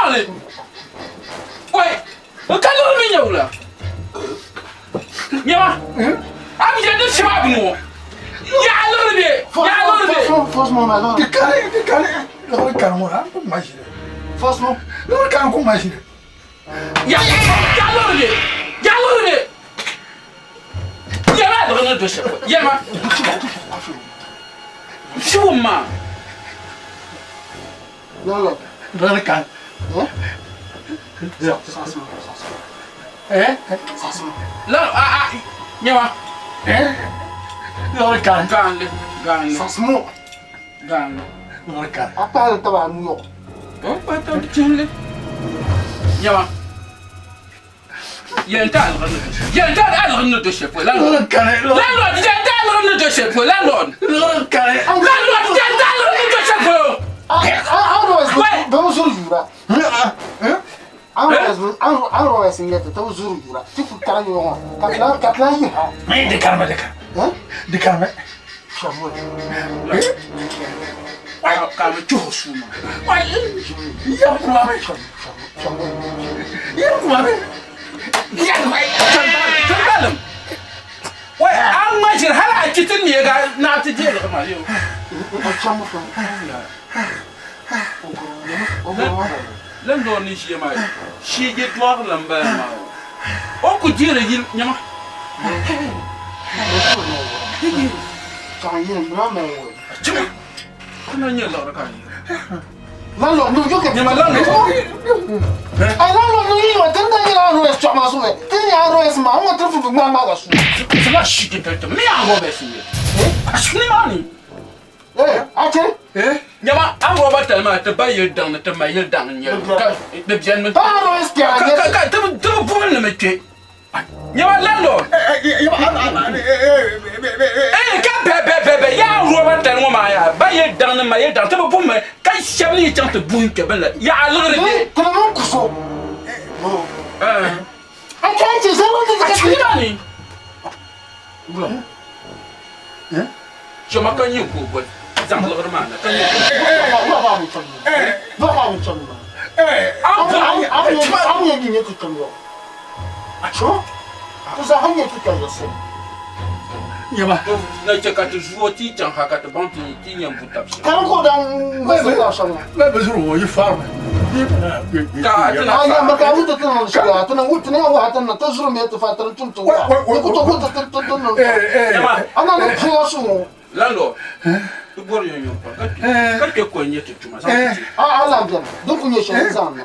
maŋli. Wai, n ka liɣiri mi nyɛ wula? Nyɛma, a mi yɛn ni shɛba a bini ŋɔ. Yaɣa liɣiri bɛ, yaɣa liɣiri bɛ. Di kani, di kani, liɣiri kani ŋɔ, a ku ŋma ʒili. Liɣiri kani ku ŋma ʒili. Yaɣa liɣiri bɛ, yaɣa liɣiri bɛ. Yɛma liɣiri ni do shɛli polo, yɛma. Shibu maa. Liɣiri kani. La a a nyɛma. Liɣiri kani. Gaanli gaanli. Gaanli. Liɣiri kani. A kpahili taba a nuu. O kpahi taba chihili. Nyɛma. Yɛn ti a liɣiri ni do shɛli. Yɛn ti a liɣiri ni do shɛli polo. Liɣiri kani. Landlord yɛn ti a liɣiri ni do shɛli polo. Landlord. Liɣiri kani. Landlord yɛn ti a liɣiri ni do shɛli polo. Bɛ zuri yura. An rɔbɛs n yɛti ti bi zuri yura. Ti ku tari yɔŋɔ ka ti lan yi ha. Di kanimi di kanimi. Di kanimi. Ka mi tuhi suu maa. Yɛm kuma mi. Yɛm kuma mi. Timbalim. Wai a ŋma ʒiri hali a chi ti neega naɣ ti deei liɣiri maa yo. Landlord ni ʒiya maa shee je dɔɣiri la m-bala maa o ku deeri yili nyama. Chima ka na nyɛ liɣiri ka a yiri. Landlord no yo Nyama landlord. Ai landlord no yi wa tin da nyɛla ROS chɔɣu maa zuɣu ti nyɛ ROS maa n ŋɔ tiri fufu ŋmaa ŋmaa ka su. Ti shi ti ti mi a ROS n nyɛ. A shi ni maa ni. Eh, a chɛ. Nyama a roba tali maa ti ba yili daŋ ni ti ma yili daŋ n nyɛ ka di bɛni mi. Pa ROS kpɛra Ka ka ka ti bi buɣim ni mi kpe. Nyama landlord. Eh ka bɛ bɛ bɛ bɛ yaa roba tali ŋɔ maa yaa ba yili daŋ ni ma yili daŋ ti bi buɣim mi ka shɛba ni yi chaŋ ti buɣim kpe bini la yaa liɣiri bɛ. Ti ni niŋ kuso. Eh. A chɛ chɛ sɛ ti A shi ni maa ni. Chɛma ka nyɛ ka o boli zaŋ liɣiri maa na ka nyɛ ka Nyama. Na chɛ ka ti zuo ti chaŋ ha ka ti baŋ ti ti yɛn bu tab shɛm. Bɛ bi zuri o yi farimi. Ka a ti na Landlord, ti bɔri yomyom pam ka kpe ko n-nyɛ ti tuma zaŋ ti ti.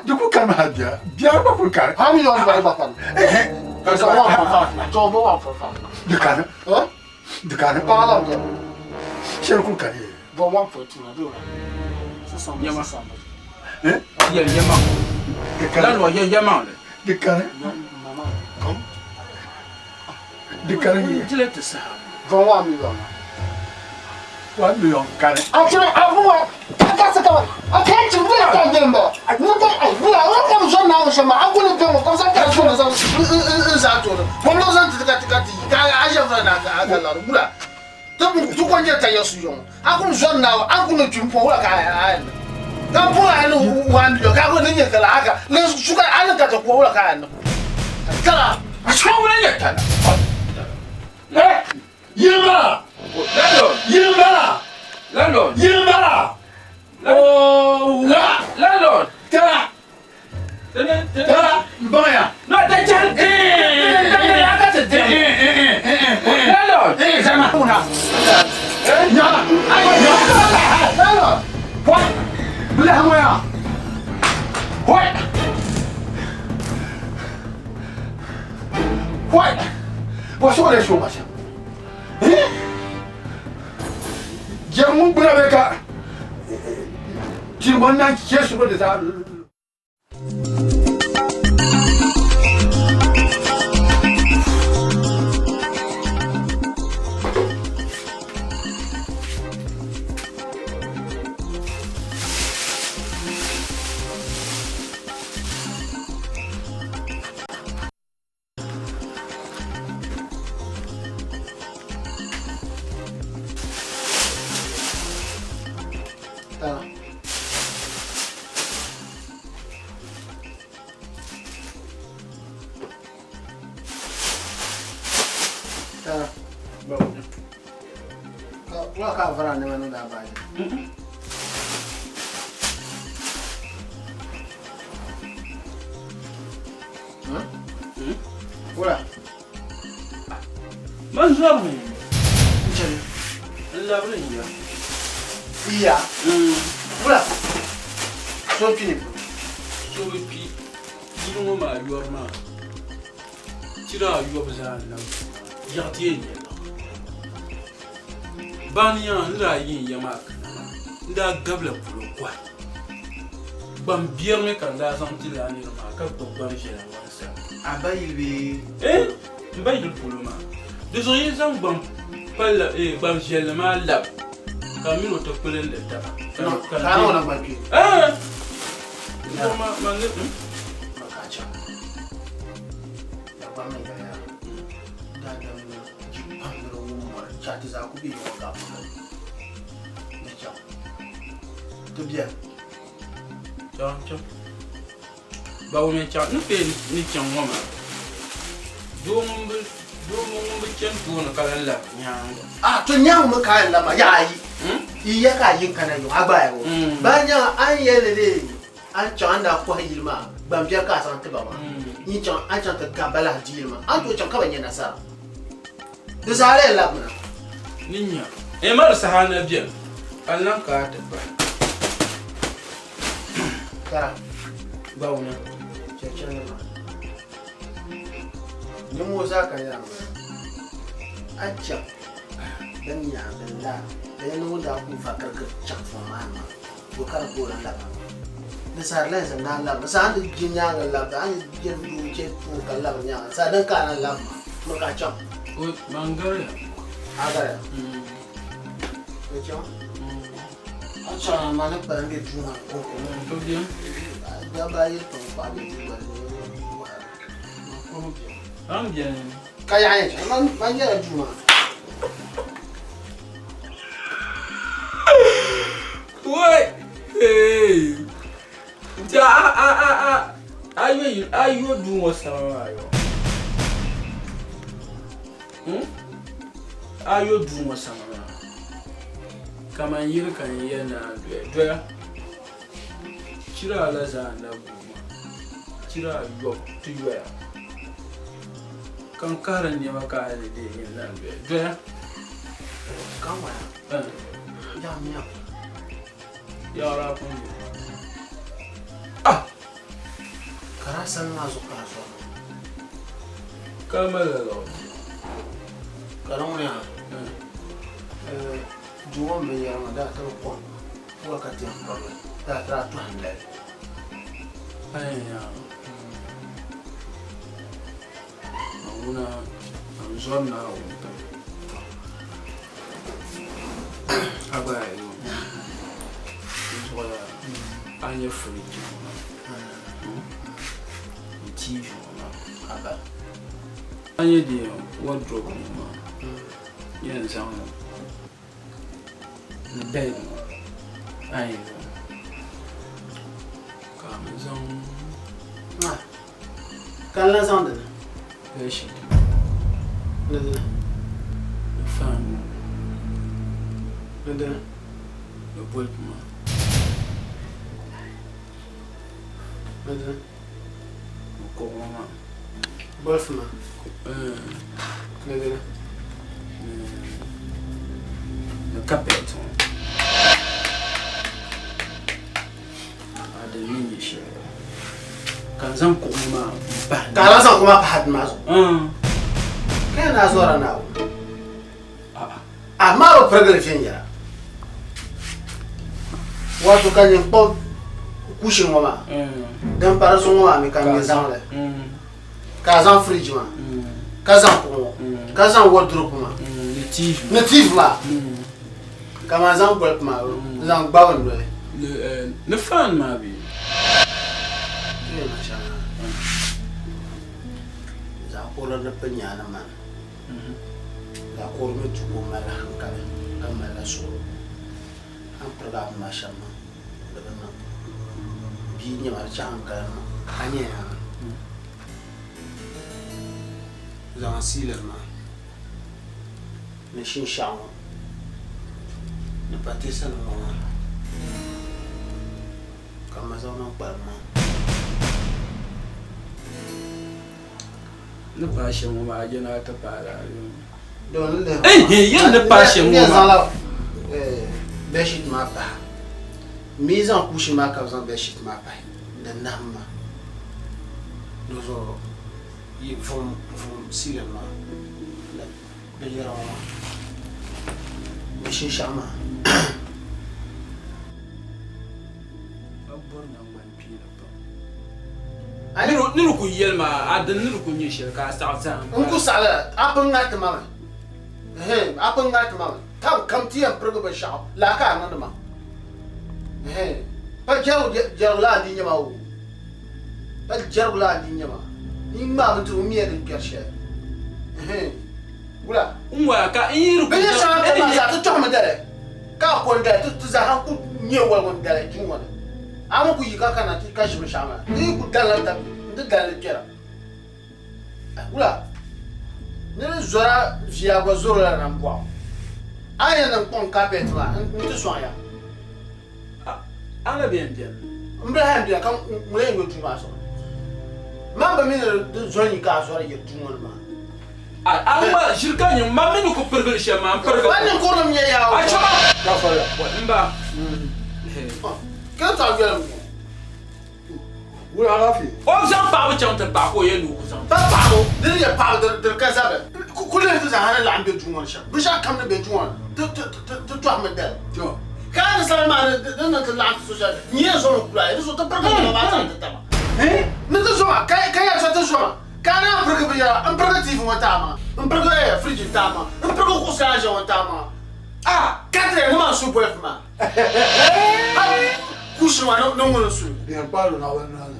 Di ku kanimi ha bia. Bia gba kuli kani. Di kani. Di kani. Shɛli kuli kani. Nyama. Yɛli yɛmaŋ. Landlord yɛli yɛmaŋli. Di kani. Di kani. Dila ti saha. 1 million kani. Shɔŋ nyɛ tala. Yili bala. Landlord. Yili bala. Landlord. Yili bala. Oh, wa. Landlord. Tara. Tene tene. Tara. N baŋya. No, da chɛri. Da ka ti di. Landlord. Zama. Nyama. Nyama. Hoi. Bilahi ŋɔ yaa. Hoi. Hoi. Wa sɔgɔ de so ma shɛm. Jɛri ŋun gbuna bɛ ka tiri ŋɔ na chɛ sugu di zaa. Wula ka a vari a nɛma niŋdi a baaji ni? Wula? Man zɔrimi. N chani. N labiri n ya. Iya. Wula? So n kpi ni? So bi kpi. Yili ŋɔ maa yɔri maa. Chira ayɔbu zaa n-labi yaɣi ti yɛn nyɛ liɣiri. Baani nyaŋa n daa yi n ya maa kana maa, n daa gabila polo kɔhi. Gban biɛri mi ka n daa zaŋ ti lala niriba maa ka gbubi gban viɛla ŋɔ n sani. A ba yili bee? Eh, m ba yili polo maa. Di zuɣu yi zaŋ gban palli, eh, gban viɛlli maa labi ka m mini o ti kpulindi taba. Ka a niŋ o naŋgban kpeeni? Eh! Di zuɣu ma, ma ni, hmm? Ma ka a chaŋ. Dagbani mi ka yaa daadam ni ji pam ni di wum mɔri chati zaa ku be yɔŋɔ gabu ni ni chaŋ ti beni. Chaŋ chaŋ. Bawumia chaŋ ni kpe ni chaŋ ŋɔ maa doo ŋun bi doo ŋun bi chani tooni ka lahi labi nyaaŋa. A to nyaaŋa mi ka a yɛn labi maa yaɣa ayi yi ya ka a yi n-kana yɔŋɔ a gba a yɛli o baa nyaaŋa a ni yɛli ni a ni chaŋ a ni daa kɔhi yili maa gbambiɛri ka a zaŋ ti ba maa yi chaŋ a ni chaŋ ti gabi ba lahi di yili maa a ni tooi chaŋ ka bi nya nasara di zaa lee labimina. Ni nya n ma di saha na beni ka n lan ka a ti pahi. Tara. Bawuna. Chɛchɛli maa. Nimmoo zaa ka yaa maa. A chaŋ bɛn nya bɛn la bɛn ni ŋun daa ku va kirikiri chaŋ fɔŋ maa ni maa. Bo ka di ku o lan labi maa? Di saha di lahi zaŋ naan labi. Di saha a ni je nyaaŋa labi, a ni je doo che tooni ka labi nyaaŋa, di saha din ka a lan labi maa, miri ka a chaŋ. Oi, man gariya. A gariya? O chaŋ? A chaŋ amaa ni kpalim be duu maa ni kɔŋko. To beni. Dabba ayi kpaŋ paɣa be duu maa ni, man kɔŋ beni. A ni beni. Ka yaɣa yɛn chaŋ, man nyɛla duu maa. Wai! Hey! Nti a a a a a yo yi a yo duu ŋɔ sama maa yo. Hmm? A yo duu ŋɔ sama maa. Kaman yili ka n yɛli ni a doya doya. Chira la zaa n na gu maa. Chira ayɔbu ti yoya. Ka n kahiri n nɛma ka a ni deei nyini lan doya doya. Ka ŋɔya. Yaɣara pun be. Ah! Ka daa sani maa zuɣu ka a zɔri ma. Ka mali lala o. Ka di ŋuni yaa? Duu ŋɔ binyɛra maa daa ti bi kɔŋ wa ka ti yɛn kpabili daa ti daa tɔhi n-lali. Ayi yaa. Ŋuna n zɔri Naawuni pam. A gba yaa yi zuɣu la a ni nyɛ firiji ŋɔ maa ni TV ŋɔ maa a nyɛ di wardrobe ŋɔ maa yɛn zaŋ li ni bed ŋɔ a yɛn zaŋ ka mi zaŋ Ka n lan zaŋ dini? Bedsheet. Ni dini? Ni fan. Ni dini? Ni bolfu maa. Ni dini? Ni kuɣu ŋɔ maa. Bolfu maa? Ni dini? Ni kapɛt ŋɔ. A di ni nyɛ shɛli ka n zaŋ kuɣu maa m-pahi. Ka a lan zaŋ kuɣu maa pahi dini maa zuɣu? Ka yɛn daa zɔrila Naawuni. Amaa bi pirigili viɛnyɛla. Wato ka nyin kpuɣi kushin ŋɔ maa, din pa di zuɣu ŋɔ maa mi ka n mi zaŋ li, ka a zaŋ firiji maa, ka zaŋ kuɣu ŋɔ, ka zaŋ wɔdurɔpu maa, ni TV maa. Ka maa zaŋ bolipu maa n-zaŋ gbabi n noli. Ni fan maa bee? Zaɣ kurili ni pili nyaani mani. Zaɣ kurili mi tu ka o mali hankali ka malila suɣulo. A ni pirigi a bini maa shɛm niŋ di bi niŋ. Bia nyɛma di chɛ hankali niŋ. A nya yaa zaŋ siiliri maa ni shinshaɣu ŋɔ. Ni pateesanima ŋɔ maa ka m ma zaŋ ma n-kpalim maa. Ni paai shɛm ŋɔ maa, a je ni a ti paai lala yuŋ. Doo ni lihi Ehe, yɛli ni paai shɛm ŋɔ maa. maa. Zaŋla bedsheet maa pahi. M mi zaŋ kuushin maa ka bɛ zaŋ bedsheet maa pahi di nahim maa. Di zuɣu yi vuhim vuhim ceiling maa ni binyɛra ŋɔ maa ni shinshɛɣu maa. A bɔri naŋgbankpeeni pam. Ni di ku yɛli ma a dini ni di ku nyɛ shɛli ka a saɣi zahim N ku saɣi lala, a pun ŋariti ma mi. Ɛhɛn, a pun ŋariti ma mi. Tam kam ti yɛn pirigi binshɛɣu, laa ka a niŋdi ma. Ɛhɛn, pa jɛrigu jɛrigu laa n-di nyɛ ma oo. Pa jɛrigu laa n-di nyɛ ma. N yi ŋmaai bindirigu, m mi ya din kpɛri shɛli. Ɛhɛn, wula? N waya ka n yi di ku Binyɛr shɛŋa zaŋ n-kani maa zaa ti tɔhimi dali, ka a ko n-dali, ti zaa ha ku nyɛ waligu n-dali duu ŋɔ ni. A mi ku yi ka kana ti ka ʒi binshɛɣu maa, di yi ku dalila tabi n-ti dalili kpɛra. Wula? Ni di zɔra via gba zɔrila nambɔɣu. A ni yɛn niŋ kpaŋ carpet maa n-ti sɔŋ ya. A na bɛn beni? M bi lahi beni ka ŋun yɛn yo duu maa sɔŋ. Man bi mi ni di zɔri yi ka a zɔri yiri duu ŋɔ ni maa. A ŋma ʒiri ka nyin ma mi ni ku pirigili shɛm maa, m pirigi. Ba ninkurilim nyɛ yaa o. A chama! M ba. Ka tɔɣi viɛlim ŋɔ. Wula alaafee. O bi zaŋ paɣaba chaŋ ti paɣa ka o yɛn ni o ku zaŋ. Pa paɣaba, di ni nyɛ paɣaba di ka zabiri. Ku lihi ti zaa ha ni laɣim be duu ŋɔ ni shɛm. Binshɛɣu kam ni be duu ŋɔ ni ti tɔhimi dali. Ka a ni sani maa ni di ni ti laɣim ti so shɛli, nyɛ ya zoma kula ya, di zuɣu ti pirigi nima maa zaŋ ti taba. Ni ti zoma, ka ya so ti zoma, ka a naan pirigi binyɛra, m pirigi TV ŋɔ ti a maŋa, m pirigi fridge n-ti a maŋa, m pirigi kuɣusi a ni ʒiya ŋɔ n-ti a maŋa. Ka ti ni maa su bolifu maa. Hali kuɣusi maa ni ŋuni n-su li. Bɛ yɛn kpaari o naɣibila noli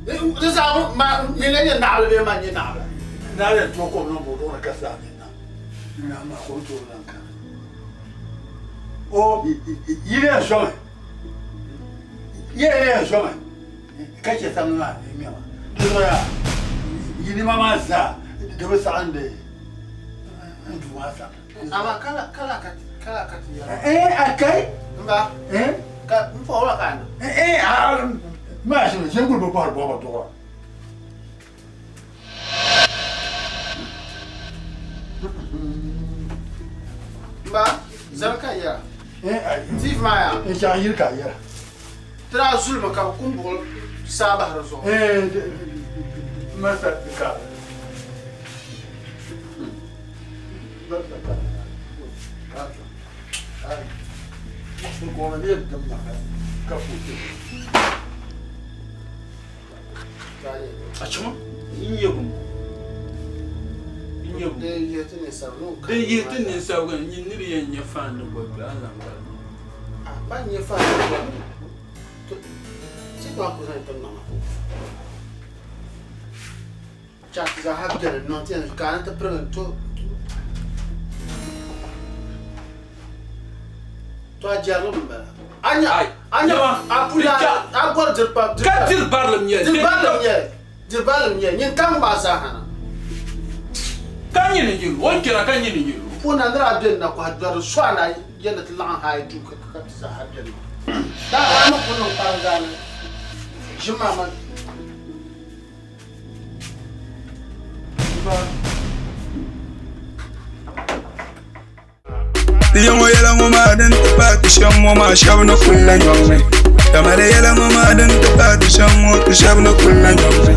ni. Di zaa ŋɔ, ma nyini n-nyɛ naɣibila bee man nyɛ naɣibila? Naa yɛn tooi kom niŋ buɣu duɣu ni ka saa ni na. Naa maa ka o ni tooi lan kana. O yi yɛn zɔmi, yi yɛn zɔmi ka chɛ samli maa ni ŋmɛma. Di zuɣu yaa yi nima maa zaa di bi saɣindi n duu maa samli. Amaa ka ka ka ti yɛra. Eh, a kai. N ba. Eh? Ka n fɔɣi la ka a niŋ. Eh, a maa shi ʒe guli bi bɔhiri bɔhima duɣira. N ba, zani ka yɛra. Eh, a TV maa yaa. N chaŋ yili ka a yɛra. Ti daa zulimi ka bɛ kum buɣili saa bahi di zuɣu. Eh, masa ka. Masa ka. Ka. N kɔŋ ni yɛn dim na ka foto. Achima, n nyɛ bum. N nyɛ bum. Din yihi ti ninsabigi. Din yihi ti ninsabigi n nyin ni di yɛn nyɛ fan ni boli a zaŋ bali. Ban nyɛ fan ni boli ti gba ku zaŋ ti niŋ chat zaa ha beni niŋ ti yɛn ka a ni ti pirigi to to a jɛrili m bala a nya a nya a puli a gɔri diri pa ka diri barilim nyɛli diri barilim nyɛli diri barilim nyɛli nyin tam maa zaa ha na ka nyini yɛlu o ni kpɛra ka nyini yɛlu puna nira a beni na kɔhi dɔri sɔɣa na yɛn ni ti laɣim ha yi duu ka ti zaa ha beni maa daa a ni ku niŋ kparingaani ʒim maa man Di yɛŋɔ yɛla ŋɔ maa din ti paai ti shɛm ŋɔ maa shɛba ni kuli la nyɔŋ ni. Dama di yɛla ŋɔ maa din ti paai ti shɛm ŋɔ ti shɛba ni kuli la nyɔŋ ni.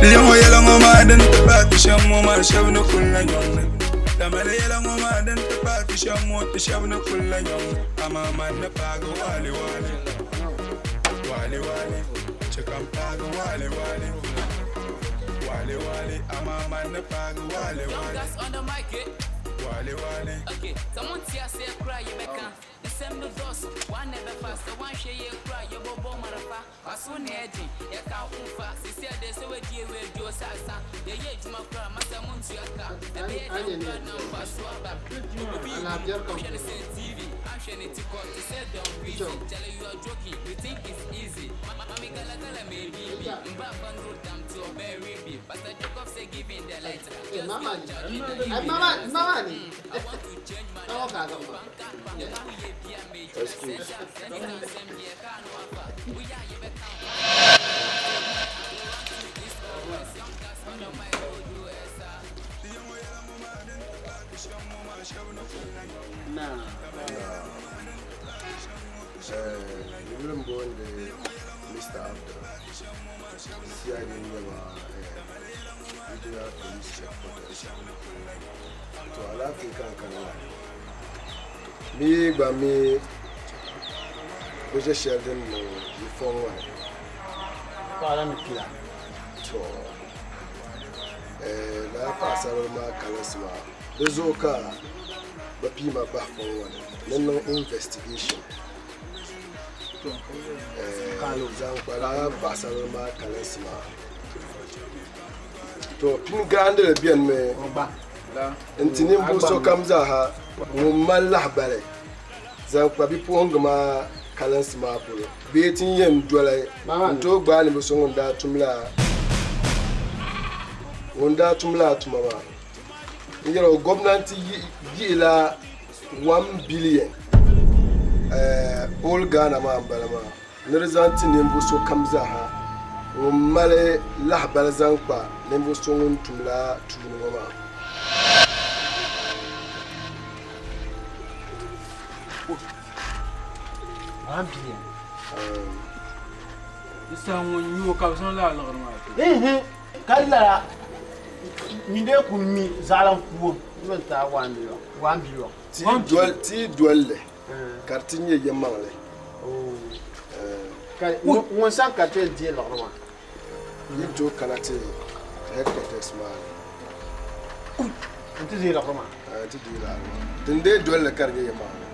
Di yɛŋɔ yɛla ŋɔ maa din ti paai ti shɛm ŋɔ maa shɛba ni kuli la nyɔŋ ni. Dama di yɛla ŋɔ maa din ti paai ti shɛm ŋɔ ti shɛba ni kuli la nyɔŋ ni. Amaa man ni paagi waali waali. Waali waali. Chɛ ka m paagi waali waali. Waali waali. Amaa man ni paagi waali Young waali. gas on the mic, eh? Waali waali. Okay, someone tear say cry, you better. The same the dust, one never fast, the one share you cry, you bobo marafa, aso ne edin, ya ka unfa, sisi ade se we die we do sasa, ya ye juma kra, masa mun tuaka, the be Anya down ne. blood number swaba. Alafiyar kam. Share the same TV, I'm sharing it to say don't Kyau. busy. Tell you are joking, you think it's easy. Mami gala gala maybe. Mama ni. Ai mama, mama ni. Mama ka ga ma. Excuse. Na. Yuli m-booni Mr. Abdul. CID n-nyɛ ba Regional Police Headquarters. To alaafee ka n kana maa. Mi gba mi bi ʒe shɛli din niŋ yi fɔŋ ŋɔ ni. Paɣa ni pila. To lala paɣasaribili maa kalinsi maa di zuɣu ka bi pii ma bahi fɔŋ ŋɔ ni ni niŋ investigation. Zaŋ kpa lala paɣasaribili maa kalinsi maa. To pini gaandili beni mi n-ti ninvuɣ sokam zaaha ŋun mali lahibali zaŋ kpa bipuɣiŋga maa kalinsi maa polo bee ti ni yɛn doli n-tooi gbaai ninvuɣ so ŋun daa tum lala tuma maa. N yɛl o gomnanti yihila 1 billion old Ghana maa m-bala maa ni di zaŋ ti ninvuɣ so kam zaaha ŋun mali lahibali zaŋ kpa ninvuɣ so ŋun tum lala tuuni ŋɔ maa. 1 billion. Di saha ŋun nyu o ka bɛ zaŋ lala liɣiri maa ti o. Ka lala nyin dee ku mi zaɣilan kuo n ti a 1 million, 1 billion. Ti yi doli li ka di ti nyɛ yɛlimaŋli. Ka ŋun sani ka ti yɛn deei liɣiri maa? Yi ni tooi kana ti headquarters maa ni. N ti deei liɣiri maa? N ti deei liɣiri maa. Din dee doli li ka di nyɛ yɛlimaŋli.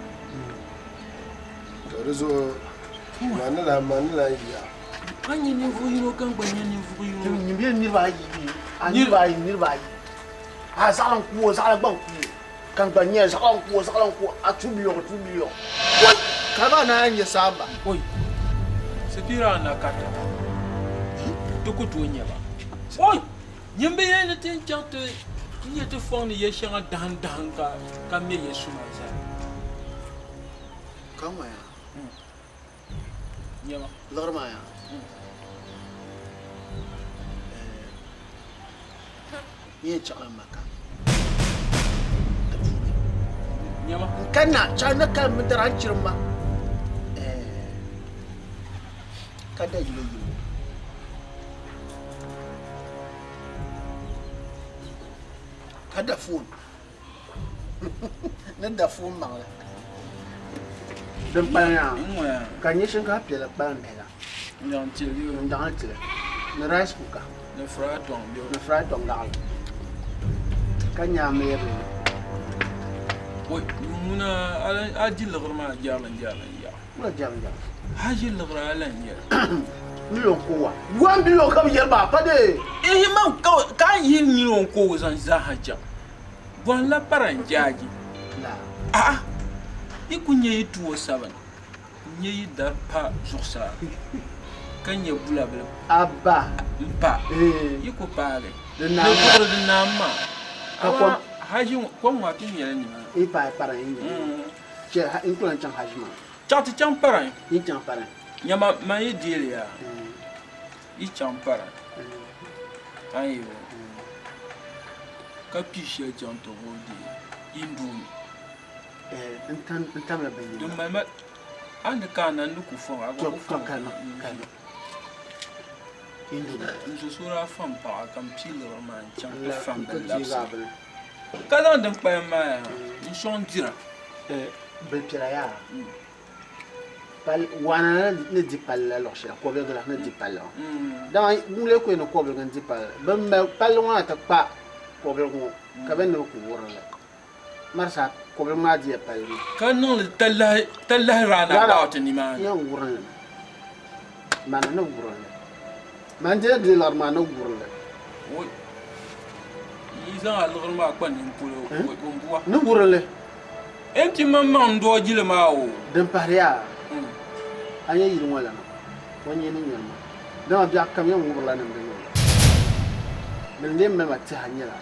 To di zuɣu man ni lan yiya. Ka nyɛ ninvuɣ yino ka n gba nyɛ ninvuɣ yino. Nyin bɛ niriba ayi bee? A niriba ayi, niriba ayi. A zaɣila n ku o, zaɣila gba n ku o. Ka n gba nyɛ zaɣila n ku o, zaɣila n ku o. A 2 million, 2 million. Oi! Ka ba na nyɛ saamba. Oi! Sipira na karita. Ti ku tooi nyɛ ba. Oi! Nyin bi yɛli ni ti ni chaŋ ti nyɛ ti fɔŋ ni yɛ shɛŋa dahim dahim ka me yɛ suma zali. Ka ŋɔ ya? Nyɛma. Liɣiri maa ya? N yɛn chaŋla Maka di puuni. Nyɛma. N kanna chaŋ ni kalim bindira n chirim ma ka da yilo yilo. Ka da foon. Ni da foon maŋli. Din kpalim yaa ka nyɛ shinkaafa piɛlli kpalim bihi la. N-zaŋ tili. N-zaŋ li tili. Ni rice cooker. Ni fry tɔŋ bɛ. Ni fry tɔŋ gaɣili. Ka nya amiliya bɛ. Oi, ŋuna a di liɣiri maa jɛrilim jɛrilim yaɣa. Wula jɛrilim jɛrilim? A ʒi liɣiri a lan yɛli. Million ko wa. 1 billion ka bɛ yɛri maa pa dee. Ihi man ka a yihi million ko zaŋ zaaha chaŋ. Bɔhim la para n-jaaji. A'a, yi ku nya yi tuo sabin, n-nya yi dari pa zuɣusaa, ka nya bulabili m-pa, yi ku paagi. Di duɣiri di naam maa. Amaa haji ŋɔ, kom ŋɔ a ti nyɛla nimaani. Chaŋ ti chaŋ Paran. Nyama, man yi deei li yaa, yi chaŋ Paran, a ni yi o. Ka pii shɛli chaŋ ti ŋub di indomie. Din mali ma a ni kana n ni ku fɔŋ a gba ku fɔŋ. N zo so daa fam paɣa ka m pii liɣiri maa n-chaŋ ti fam bɛ labisi ka zaŋ din kpalim maa yaa n-sɔŋ dira. Wana ni di palli la luɣ shɛli, kɔbiligi la ni di palli ŋɔ. Dama ŋun lee ku yɛn ni kɔbiligi n-di palli, bɛ mali palli ŋɔ na ti kpa kɔbiligi ŋɔ ka bɛ ni bi ku wurim li. Marisa, kɔbiligi maa diya palli ŋɔ. Ka niŋ li talahi round about nimaani. N yɛn wurim li mi. Mani ni wurim li. Man di di liɣiri maa ni wurim li. Oi, yi zaŋ a liɣiri maa kpa nini polo, o m-bua. Ni wurim li. N ti maŋmaŋ n doo jili maa o. Din pahiri yaa, a nya yili ŋɔ lana, o nyee ni nyari ma. Dama biɛɣu kam yɛn ŋubirila nimdi niŋda. Din lee mali ma tɛha nyɛla,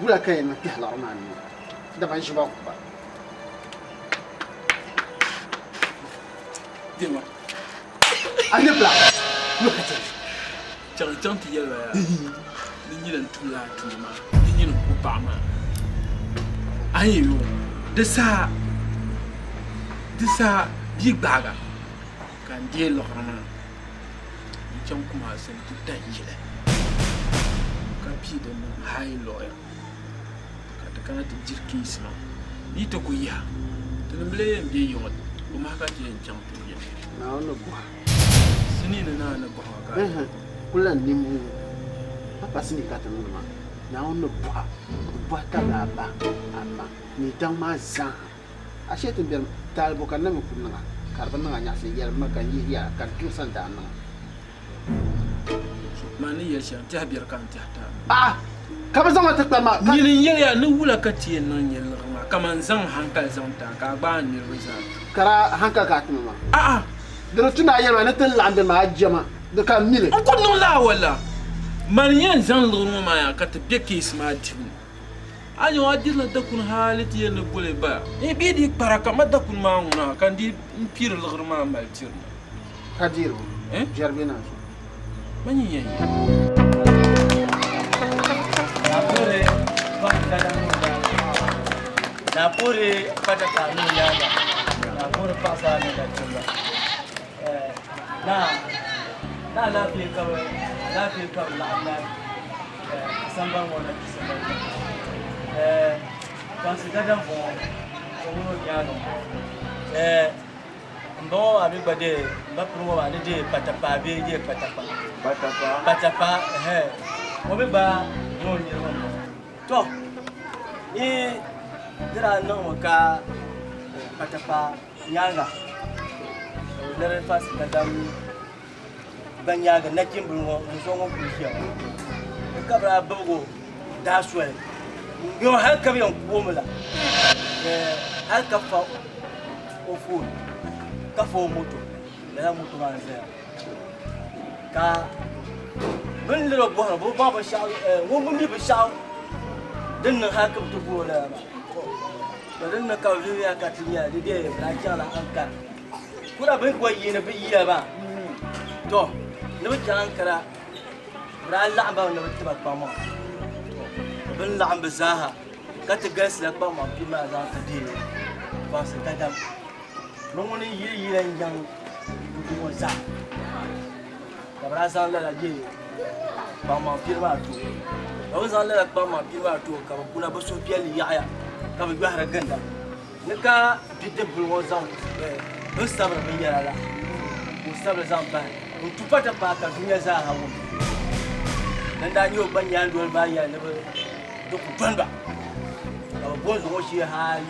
wula ka yɛn niŋ kpɛhi liɣiri maa nuu ni? Dama n ʒi ba ku ba. Dema. A ni bila, yo ka chɛ. Chaŋ chaŋ ti yɛli ba yaa ni nyini n-tum lala tuma maa, ni nyini n-ku paɣa maa. A ni yɛn yo di saha, di saha bia gbaaga ka n deei liɣiri maa n-chaŋ Kumasi nti da yili ka pii din niŋ high lawyer ka ti kana ti diri case maa. Di yi ti ku yiha, tinim bi lee yɛn be yiŋɔ, Kumahi ka ti yɛn chaŋ ti be. Naawuni ni bɔha. Sinii ni naa ni bɔha ka. Ɛhɛ, kul lan nimbuu pa pa sinii ka ti niŋdi maa. Naawuni ni bɔha, di bɔhi tabili a ba, a ma ni daŋ maa zaa ha. Ashee ti beni taali bo ka n na mi ku niŋ a, ka di bi niŋ a nyaɣisim yɛlim ma ka n yihi ya ka n tuhi sani daa niŋ a. Man ni yɛli shɛm, tɛha biɛri ka n tɛhi taai. Paɣa, ka bɛ zaŋ ma ti kpari ma, ka. Nyini n-yɛliya ni wula ka ti yɛn niŋ nyɛ liɣiri maa, kaman n zaŋ n haŋkali zaŋ ti a, ka a gbaai n niriba zaa tu. Ka daa haŋkali ka a ti ma maa. A'a! Di di tu ni a yɛli ma ni ti laɣim bɛ maa, a je ma, di ka m mi li. N ku niŋ lala wala. Man yɛn zaŋ liɣiri ŋɔ maa yaa ka ti be keesi maa dibu ni. A nya o, a dirila dakuni hali ti yɛn ni boli ba. N bɛ di kpara ka ma dakuni maa ŋuna ka n di n piiri liɣiri maa mali tiri na. Ka deeri o, jɛri bɛ naan so. Ma nyin yɛn yɛli. Naapuri pata paɣa ni o nyaaŋa, Naapuri paɣasara ni nachimba. Naa alaafee ka bɛ laɣim na sambani ŋɔ na ti sambani ŋɔ. Kpaŋsi dadam bɔŋɔ o mini o nyaaŋa ŋɔ. M ba ŋɔ maa mi gba dee, m ba piri ŋɔ maa ni dee patapaa bee dee patapaa? Patapaa. Patapaa, ɛhɛn. O mi gba ni o niriba m-bɔŋɔ. Tɔ! Ni di daa niŋmi ka patapaa nyaaŋa ka bɛ liri Fansi dadam gba nyaaŋa nachimbila ŋɔ do so ŋun kuli ʒiya ŋɔ ni ka bɛ daa bibigi o daa soli n-ŋme o hali ka bɛ yɛn ku o mi la hali ka fa o foon ka fa o moto lala moto maa n-zaya ka bɛ ni liri o bɔhiri bɛ baŋ binshɛɣu ŋun bi mi binshɛɣu din niŋ hali ka bɛ ti guri o lala maa to din niŋ ka bɛ vihiya ka ti nya di dee bɛ daa chaŋla Ankara Kura bɛ ni kuli yiini bɛ yiya maa to ni bɛ chaŋ Ankara bɛ daa laɣim ba mi ni bɛ ti ba kpaŋmaŋ to bɛ ni laɣim bɛ zaaha ka ti galisila kpaŋmaŋ pini maa zaŋ ti deei kpaŋsi dadam ni ŋuni n-yili yila n-yaŋ n ŋɔ zaa ka bɛ daa zaŋ lala deei kpaŋmaŋ pini maa ti o ka bɛ zaŋ lala kpaŋmaŋ pini maa ti o ka bɛ kuna bɛ suhupiɛlli yaɣiya ka bɛ yɔhiri ginda Ni ka bidibbil ŋɔ zaŋ bɛ ni sabiri binyɛra la ka o sabili zaŋ bahi n-tu pata paai ka dunia zaa ha wum. Din daa nyɛ o gba nyaandoliba maa yɛli ni bɛ di ku dɔni ba, ka bɛ bo n-zaŋ o shee hal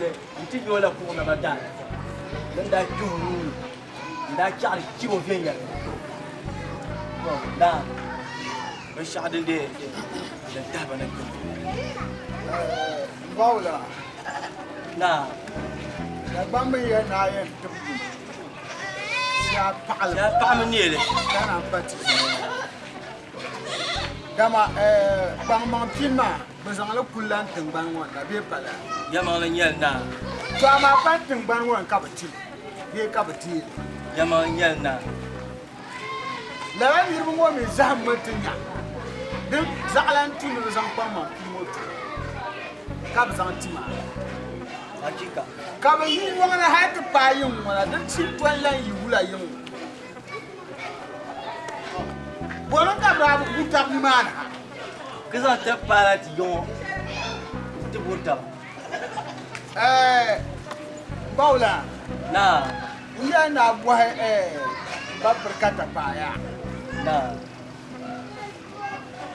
nti nya o la kuɣ naba daalafa. Din daa kpih o nuu ni n-daa chaɣiri chib o viɛnyɛliŋga. Tɔ! Naa, binshɛɣu din dii din tahi ba na kpe ŋɔ. Mbaawula. Naa. Dagbamba yɛli ni a yɛn tibigi shia paɣili. Shia paɣimi neeli. Ka naan pa ti zuɣu. Dama kpaŋmaŋ pini maa bɛ zaŋli kuli la n-tiŋgbani ŋɔ ni la bee pa lala? Yɛlimaŋli n-nyɛli naa. To amaa pa n-tiŋgbani ŋɔ ni ka bɛ ti li bee ka bɛ deei li? Yɛlimaŋli n-nyɛli naa. Lala niriba ŋɔ mi zahimmi ti nya din zaɣila n-tu ni bɛ zaŋ kpaŋmaŋ pini ŋɔ ti ka bɛ zaŋ ti maa. Hakika. Ka bɛ yi yɔŋ ni hal ti paai yiŋ ŋɔ na, di ti tɔn lan yi wula yiŋ ŋɔ. Bɔni ka bɛ daa bi gu tab nimaani ha? Ka zaŋ ti paai la ti yiŋ ŋɔ ti gu tab. Ɛɛ, Bawula. Naa. N yɛli ni a bɔhi ɛɛ ba piri ka tapaaya. Naa.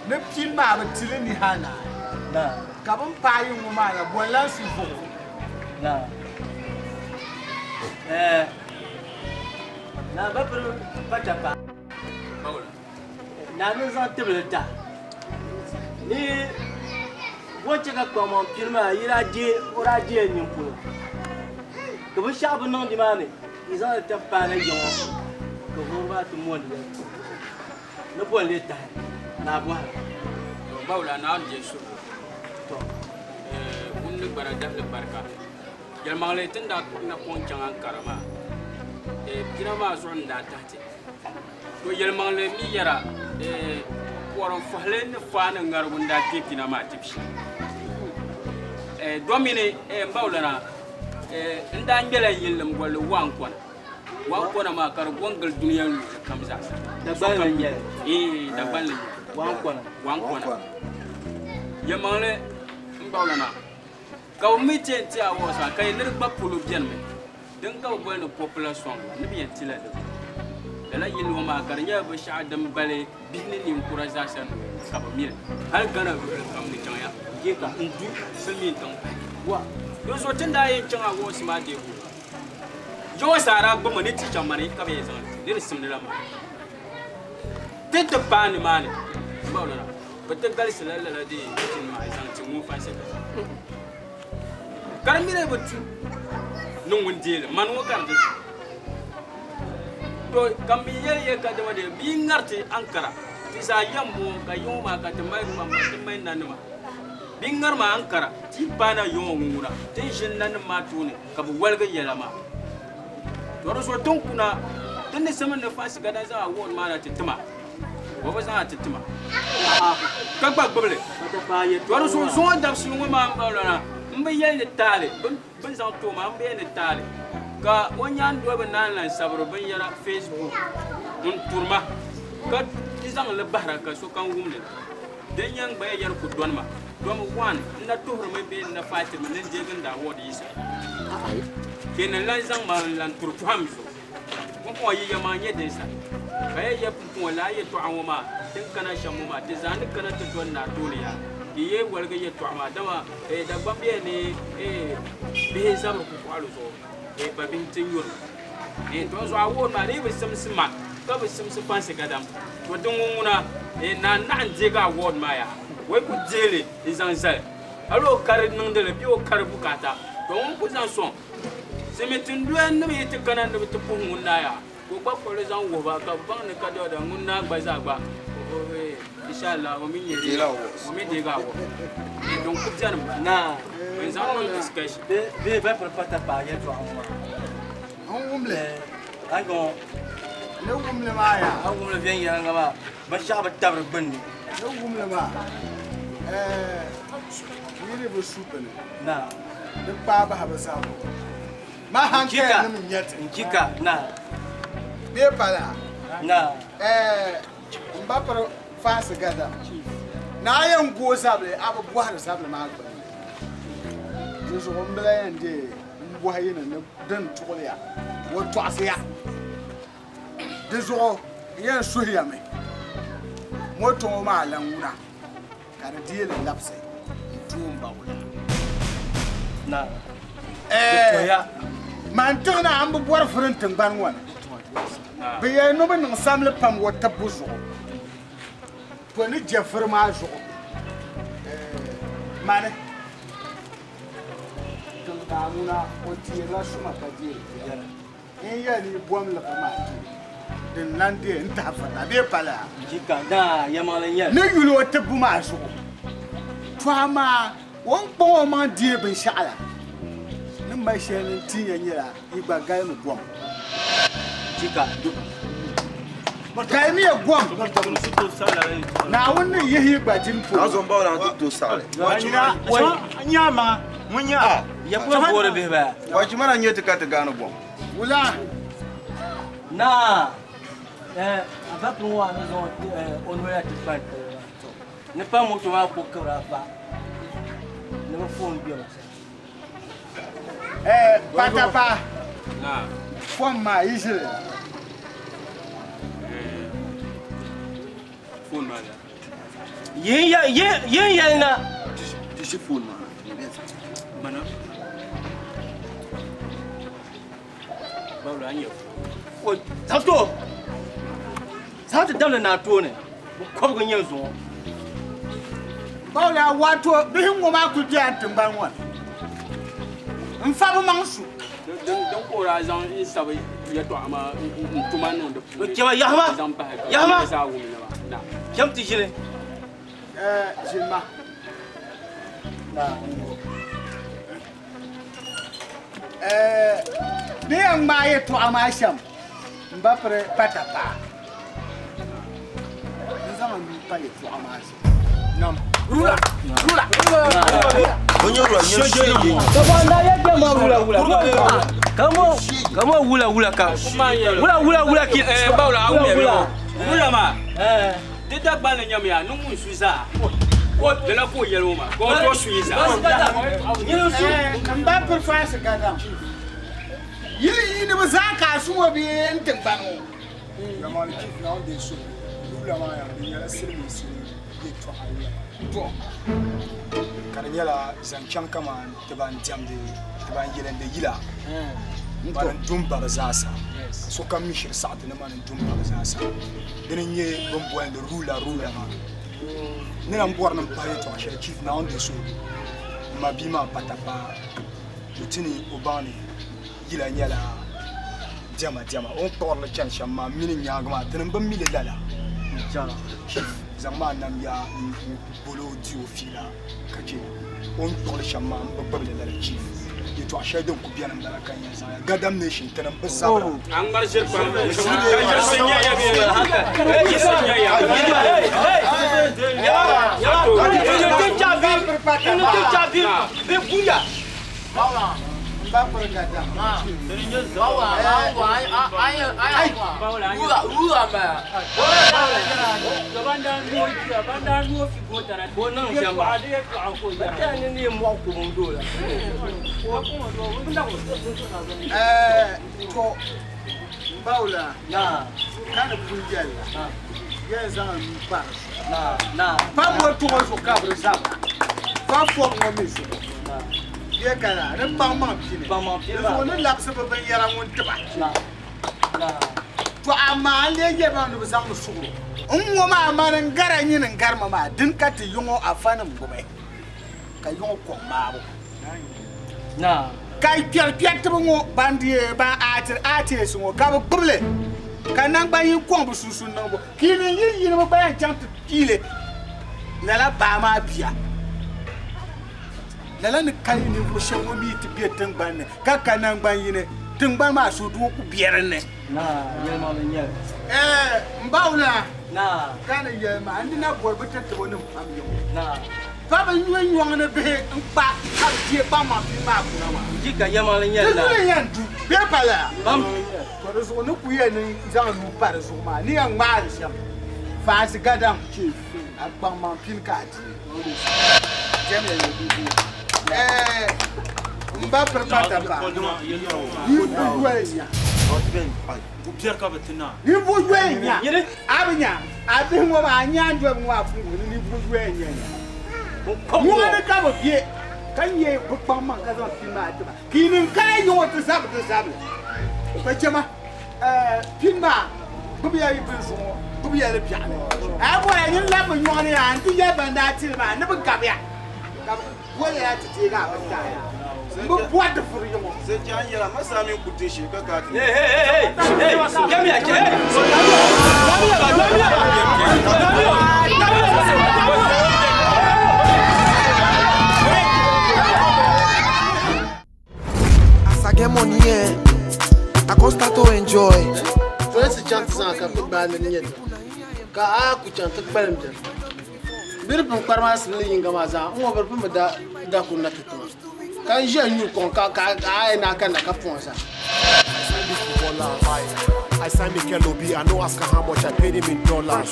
Ni pini maa bi ti li ni hal naai. Naa. Ka bɛ ni paai yiŋ ŋɔ maa na, bɔ n-lan su vuɣi o? Naa. Ɛɛ Naa ba piri pa tapaaya. Naa ni zaŋ tibili ta ni o chɛ ka kpaŋmaŋ pini maa yi daa deei o daa deei nini polo ka binshɛɣu bi niŋ nimaani yi zaŋ li tabi paai na yiŋɔ ka vuri maa ti mondi ya. Ni bo n-lee tahi ni a bɔhira? To bawula Naawuni je suhigu. To. Ŋun ni gbara dahili barika. Yɛlimaŋli ti ni daa kpuɣi napɔŋ chaŋ Ankara maa, pina maa zuɣu n-daa tahi ti. To yɛlimaŋli mi yɛra, pɔrim fɔhili ni faani ŋarigu n-daa kpe pina maa tibu shee. Domini m bawulana, n daa ŋmɛla yillim bolli Wankɔna. Wankɔna maa ka di go n-gili dunia luɣili kam zaa sa. Dagbanli n-nyɛ li? Ee, Dagbanli n-nyɛ li. Wankɔna. Wankɔna. Yɛlimaŋli m bawulana, ka bɛ mi ti yɛn ti a wɔɣisa ka yi ni di gba polo benimi. Din ka bɛ boli ni popular song la, ni bɛ yɛn ti la di gbuni. Lala yilli ŋɔ maa ka di nyɛla binshɛɣu din bali bihi ni ninkura zaasa ni ka bɛ mi li. Hali Ghana luɣili kam ni chaŋya n-du silimiin tiŋ pahi. Di zuɣu ti ni daa yɛn chaŋ awards maa deebu maa, Yawa zaa daa gbubimi ni ti chaŋ mani ka bɛ yɛn zaŋ li ti ni di simdi la maa. Ti ti paai nimaani, bɛ ti galisila lala di pini maa zaŋ ti ŋun fansi ka. Ka di mini bi tu ni ŋun deei li, mani ŋɔ ka di ti tu. To, ka m mi yɛli ya kadama dee bɛ yi ŋariti Ankara, ti zaa yɛm bɔŋɔ ka yiŋɔ maa ka ti mali kpamba, ti mali nanima. Bɛ yi ŋari ma Ankara, ti yi paana yiŋɔ ŋun ŋuna, ti ni ʒini nanim maa tooni ka bɛ woligi yɛla maa. To di zuɣu ti ni kuna, ti ni simdi ni Fansi Gada zaŋ award maa na ti ti ma. O bi zaŋ a ti ti ma ka gba gbubi li. To di zuɣu zuŋɔ dabisili ŋɔ maa m-ba lɔna m bi yɛli ni taali bɛ ni zaŋ ti o maa m bi yɛli ni taali ka o nyaandoliba naan lan sabiri binyɛra Facebook n-turi ma ka zaŋ li bahira ka sokam wum li. Din yɛn gba yɛri ku dɔni ma domi one n na tuhirimi bee n na faatimi ni n deegi n daa award yi saha. Bɛ ni lan zaŋ ma n-lan turi pɔhim zuɣu. Pumpɔŋɔ yi yɛma n-nyɛ din sa, ka ya yɛ pumpɔŋɔ lala yɛtɔɣa ŋɔ maa ti ni kana shɛm ŋɔ maa, ti zaa ni kana ti doli naa tooni ya, di yi woligi yɛtɔɣa maa, dama Dagbaŋ bɛ ni bihi zabiri kukɔɣili zuɣu, ba bihi ti nyuri li. Tɔ zuɣu a wuhiri maa, di yi bi simsi ma ka bi simsi fansi gadam, tɔ di ŋun ŋuna naa naɣ n-deegi award maa yaha, o yi ku deei li n-zaŋ zali, hali o kari niŋdi li bee o kari bukaata, tɔ ŋun ku zaŋ sɔŋ. Simi tinduya nim yi ti kana ni bɛ ti puhi ŋun naa yaa, ka o gba kpuɣi li zaŋ wuhi ba, ka bɛ baŋ ni kadɔda ŋun naa gba zaa gba, inshallah, o mi nyɛ o mi deegi awɔ. Din ku beni m-bala. Naa. N zaŋ niŋ discussion. Bee bɛ piri pata paai yɛltɔɣa ŋɔ maa. N wum li. A ŋɔ. Ni wum li maa yaa. A wum li viɛnyɛliŋga maa, binshɛɣu bi tabiri gbunni. Ni wum li maa, ɛɛ, yi ni bi su bini. Naa. Di kpaai bahi bɛ zabiri. Ma hankali nim n-nyɛ ti. N-chika, naa. Bee pala? Naa. Ɛɛ, m ba piri faansi gadam. Naa yɛn gooi zabili, a bi bɔhiri zabili maa gbunni. Di zuɣu m bi lahi yɛn deei m bɔhi yi ni ni din tuɣili ya, o tɔɣisi ya. Di zuɣu n yɛn suhi ya mi, moto ŋɔ maa lan ŋuna ka di deei li labisi n-ti o m ba wula. Ɛɛ, man tiŋ naa m bi bɔri vuri n tiŋgbani ŋɔ ni. Bɛ yɛli ni bɛ niŋ samli pam o tibbu zuɣu. To ni je vuri maa zuɣu, ɛɛ, mani tiŋ naa ŋuna o teerila suma ka deeri biɛri. N yɛli ni yi bom liɣiri maa ti din lan deei n-tahi vuri na bee pala? Ni yuli o tibbu maa zuɣu, to amaa o ni kpaŋ o maŋ deei binshɛɣu la ni mali shɛli ni n-tin ya nyɛla yi gba galimi gom. Galimiya gom! Naawuni ni yihi yi gba dini polo. Wachi mana nyɛ ti ka ti gaani gom. Wula? Naa, eh, a ba pun waa ni zaŋ o noya ti kpa n-tiri maa. Ni pa moto maa ku kibira fa ni bɛ foon gbɛbu. Eh, patapa. Fom maa yi ʒili. Foon maa la. Yin yɛli na. Ti ʒi foon maa. Mana. Bawla an yɛ. O zaŋ zaŋ ti damdi naa tooni. Bɛ kɔbigu nyɛ zuŋɔ. Bawla wato bihi ŋɔ maa kuli bela n tiŋgbani ŋɔ ni. N fa bɛ maŋ su. Din ka o daa zaŋ n sabi yɛtɔɣa maa n tuma niŋ di puuni. Chɛba yahima. Zaŋ pahi ka Yahima. zaa wum li maa. Cham ti ʒili. Ʒilima. Bɛ yɛn ŋmaai yɛtɔɣa maa shɛm m ba piri pata paa. N zaŋ n nuu pa yɛtɔɣa maa zuɣu. Nam. Rula! Rula! Kamo wula wula ka. Wula wula wula ki. Bawla wula. Wula ma. Di Dagbanli nyamiya ni ŋun su zaa. Ko lala ko yɛli o ma. Ko to su yi zaa. N ba piri faasi gadam. Yili yiiniba zaa ka a su ŋɔ bee n tiŋgbani ŋɔ. Yamani chief na on dey so. Rula maa yaa di nyɛla silimiinsi yɛltɔɣa rula maa. Ka di nyɛla zaŋ chaŋ kaman ti ban diɛmdi ti ban yilindi yila mani n du m ba bi zaasa. Sokam mi shiri saɣiti ni mani n du m ba bi zaasa. Dini n-nyɛ bɛ ni bolindi rula rula maa. Ni na m-bɔri ni m pahi yɛltɔɣa shɛli chief na on dey so m ma bia maa pata paa o ti ni o baŋ ni yila nyɛla diɛma diɛma o ni kpuɣiri li chani shɛm maa mini nyaaŋa maa ti ni bi mi li lala. Chief zaŋ maa nam ya n-boli o di o fiila ka che o ni kpuɣili shɛm maa m bi gbubi li lala chief. Yɛltɔɣa shɛli din kuli beni m-bala ka n yɛn zaŋ ya. Gadam Nation ti ni bi zabira. An ŋmari ʒiri pam. Ka yiɣisi nya ya bee? Yiɣisi nya ya. To Bawla ka ni pun yɛli la yɛn zaŋ n nuu pa di zuɣu. Pa bo tuɣa zuɣu ka bi zabira pa fom ŋɔ mi zuɣu bɛ kana ni kpaŋmaŋ pini di zuɣu ni labisi bi binyɛra ŋun tiba. To amaa n lee yɛli ba ni bi zaŋ mi suɣuro n ŋɔ maa mani n gara nyini n garima maa din ka ti yiŋɔ afanim gbubi ka yiŋɔ kɔŋ maabu. Ka kpɛri kpɛritiba ŋɔ ban di ban aatiri aatɛsi ŋɔ ka bɛ gbubi li ka naŋgban yini kɔŋ bɛ sunsuuni niŋbu ka yi niŋ yili yini bɛ gba yɛn chaŋ ti piili lala baa maa bia. Lala ni kali ninvuɣ shɛba ŋɔ mi ti be tiŋgbani ni ka ka naŋgban yini tiŋgbani maa suhudoo ku be din ni. M ba wula ka ni yɛli maa n di na bɔri bɛ tatibo nim pam yiŋɔ. Pa bi nyɔ nyɔŋ ni bihi n-kpa ka bɛ teei kpaŋmaŋ pini maa kuna maa. Di ka yɛlimaŋli nyɛli la. Di zuli yɛn du bee pa lala? To di zuɣu ni ku yɛn ni zaŋ nuu pa di zuɣu maa ni yɛn ŋmaai li shɛm faansi gadam a kpaŋmaŋ pini ka a di. Jɛmya yɛ bibi. Ɛɛ m ba piri pata pa ninvuɣ yoli nya. Ninvuɣ yoli nya. A bi nya a bihi ŋɔ maa, a nyaandoliba ŋɔ a pun wuhi ni ninvuɣ yoya n-nyɛ ya. Mɔɣu ni ka bɛ be, ka nyɛ bɛ kpaŋmaŋ ka zaŋ pini maa ti ba, ka yi niŋ kaya yi ŋɔ ti zabi di zabili. Ka chɛ ma, pini maa gbibiya yi bini zuɣu ŋɔ, gbibiya li biɛɣuni. A yi bɔra nyin labimi nyɔɣu ni yaa nti yɛli ban daa ti li maa ni bɛ gabiya, ka bɛ boli ya ti deegi a bini taaya. N bi bɔri di vuri yi ŋɔ. As I get money, yeah, I can start to enjoy. Polinsi chaŋ ti zaŋ ka ti gbaai ni nyɛ di ka a ku chaŋ ti kpalim biɛni. Bɛ di pun kpari maa simli yinga maa zaa n ŋɔ bɛ di pun bi da dakuri na ti tima ka n ʒiya nyuri kom ka ka a yi na kanna ka pɔŋ zaa. I signed Mikel Obi, I no ask her how much I paid him in dollars.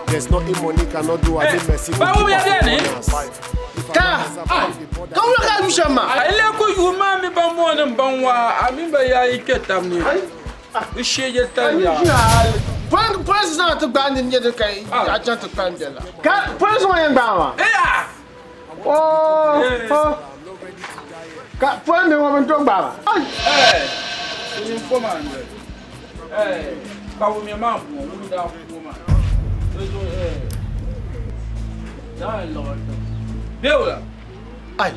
There's nothing money cannot do, I did mercy. Ba wum ya beni? Ka ka wula ka yu shɛm maa. A le ku yu maa mi ban mooni n ban waa a mini ba yaa yi kpɛ tab ni bi sheeje tali yaa. Polinsi zaŋ ti gbaai ni nyɛ di ka a chaŋ ti kpalim biɛla la. Ka polinsi ŋɔ yɛn gbaai maa. Oh, ka polinsi ŋɔ bi ni tooi gbaai ba. N fo maa n doli. Kpabu mi maa n bɔŋɔ ŋun daa fo maa. Di zuɣu daa liɣiri tiŋ. Bɛ wula? Ai.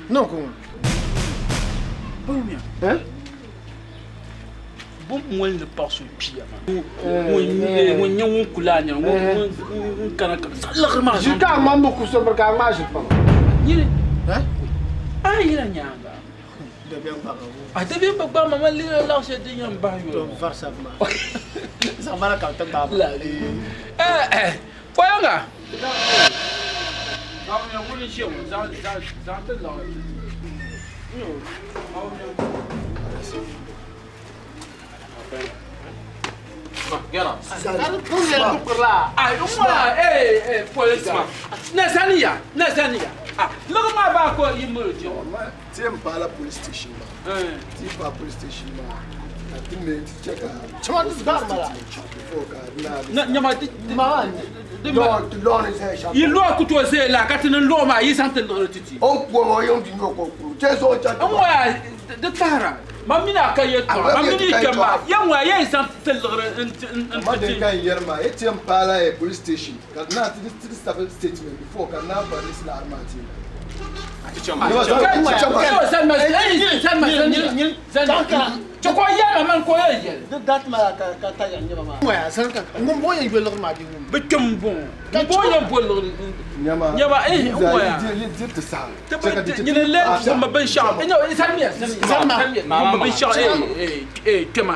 Niŋ ku ŋɔ. Bawumia. Eh? Bɛ moli ni paɣ so kpiya maa. Ŋun nyɛ ŋun kul a nyaŋ ŋun kana ka zaŋ liɣiri maa zaŋ. Ʒi ka a ŋmani bi ku so miri ka a ŋmaai ʒiri pam. Nyini a yi yina nyaaŋa. A dabiɛm bi gbaai ma, man lihirila laɣ shɛli din yɛn bahi yoli ŋɔ. Pɔyaŋa. Ŋuni n-ʒiya ŋɔ zaŋ ti liɣiri ti ti. Ti yɛn paala police station maa ti yi paai police station maa ka ti me ti chɛ ka before ka ti lɔɣi ni zaya shɛm yi lɔɣi ku tooi zaya la ka ti ni lɔɣi maa yi zaŋ ti liɣiri ti ti o ni kuo maa o yɛn ti nyɛ o ka o kuro chɛ zuɣu chɛ n ŋɔya di tahira ma mini a ka yɛltɔɣa ma mini yi kpɛm maa ya ŋɔya ya yi zaŋ ti liɣiri n ti Ma din ka n yɛri maa yi ti yɛn paala police station ka di naa ti ti sabi statement before ka di naa police laɣiri maa ti Bɛ kpɛm m-bɔŋɔ m-bɔŋɔ yɛn bo liɣiri nyɛma n ŋɔya nyini n-lee wummi binshɛɣu wummi binshɛɣu kpɛma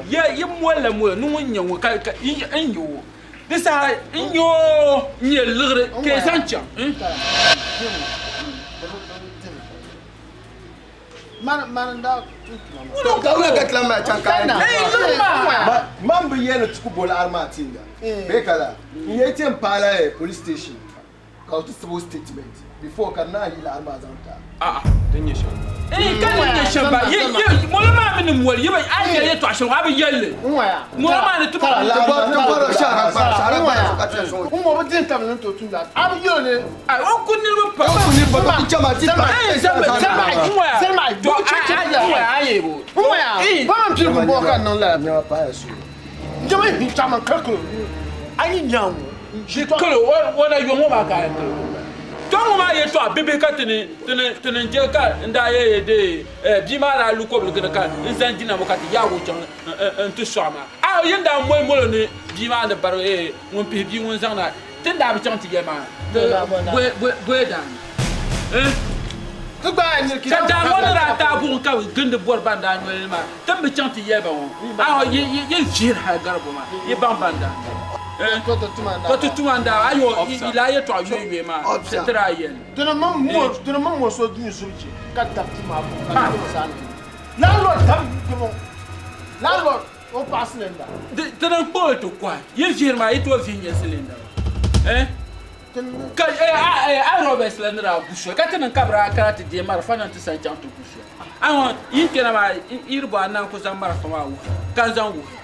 yi molila molo ni ŋun nyɛ ŋɔ ka n yi o di saha n nyɛ o n-nyɛ liɣiri ka yi zaŋ chaŋ. Man bi yɛli ti ku bo laɣiri maa ti ya bee ka laa n yɛli ti yɛn paai la police station ka o ti sabi o statement before ka di naan yi laɣiri maa zaŋ ti a. Din nyɛ shɛm. Ka din nyɛ shɛm ba yi yi molo maa mi ni moli yi bi a yɛli yɛltɔɣa shɛli ŋɔ a bi yɛli li molo maa ni ti Ti bɔri shɛhira gbara shɛhira gbara so ka ti yɛn sɔŋ o. N ŋɔ bi dihi tabili ni tooi tumdi a a bi yɛli ni. Ai o ku niriba pam. O ku niriba pam ti chama ti pa. Ei zama zama n ŋɔya to a a ŋɔya a yɛ bo. N ŋɔya ba man pili ku bɔɔ ka niŋ lala. Nyɛma paaya suhu. N jama yi chama kali a yi nyaŋ ŋɔ. Kalo o na yɔ ŋɔ maa ka a yɛn kalo. Tɔ ŋɔ maa yɛltɔɣa bibihi ka ti ni je ka n daa yɛ yɛ dee bia maa daa lu kɔbiligi ni ka n zani jina ŋɔ ka ti yaagi o chaŋ n-ti sɔɣi maa. A yi ni daa moli molo ni bia maa ni bari ŋun pihi bia ŋun zaŋ na ti ni daa bi chaŋ ti yɛli maa bɔya daani. Ka daa ŋɔ ni daa taai buɣim ka bɛ gindi bɔri ban daa nyoli li maa, ti ni bi chaŋ ti yɛli ba ŋɔ, aai yi vihiri hal gari bo maa, yi baŋ ban daa nyoli. Ka ti tuma n-daa ayo yi lala yɛtɔɣa yoeyoe maa ti daa yɛli. Dini mini ŋɔ so duu zibiji ka dabi duu maa puuni ka di zaa ni landlord dabi duu landlord o paɣa silinda. Dini n-kpuɣi ti kɔhi yi vihiri maa yi tooi vihi nyɛ silinda maa. Ka a Roberts la ni daa gu soli ka ti niŋ ka bɛ daa kana ti deei marafa na nti sa chaŋ ti gu soli. Aŋɔ yi kpɛna maa yi di bɔhi a naan ku zaŋ marafa maa wuhi ka n zaŋ wuhi.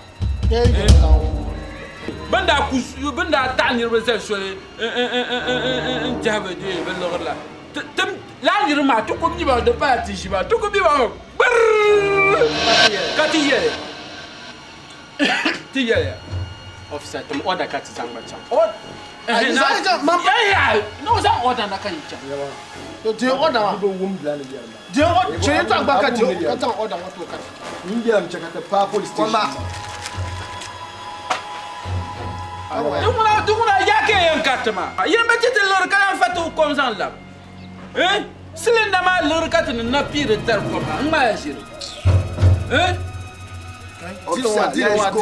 Bɛ ni daa ku bɛ ni daa taɣi niriba zali soli n-dihi bɛ bɛ liɣiri la lala niriba maa ti ku mi ba di pala ti ʒi ba ti ku mi ba gbirr ka ti yɛli ti yɛliya. Officer, tim order ka ti zaŋ ba chaŋ. Ni o zaŋ order na ka yi chaŋ. To deei order maa. Yi bi wum bila ni yɛri maa. Deei order, chɛ yɛltɔɣa gba ka deei ka zaŋ order ŋɔ ti o ka ti chaŋ. N yɛlim chɛ ka ti paai police station maa. Di ŋuna yaa ka yɛn kariti maa. Yɛn bi ti ti liɣiri ka lan fa ti o kom zaŋ labi. Silinda maa liɣiri ka ti ni na piiri dari kom maa, n ŋmaaya ʒiri. Officer, let's go.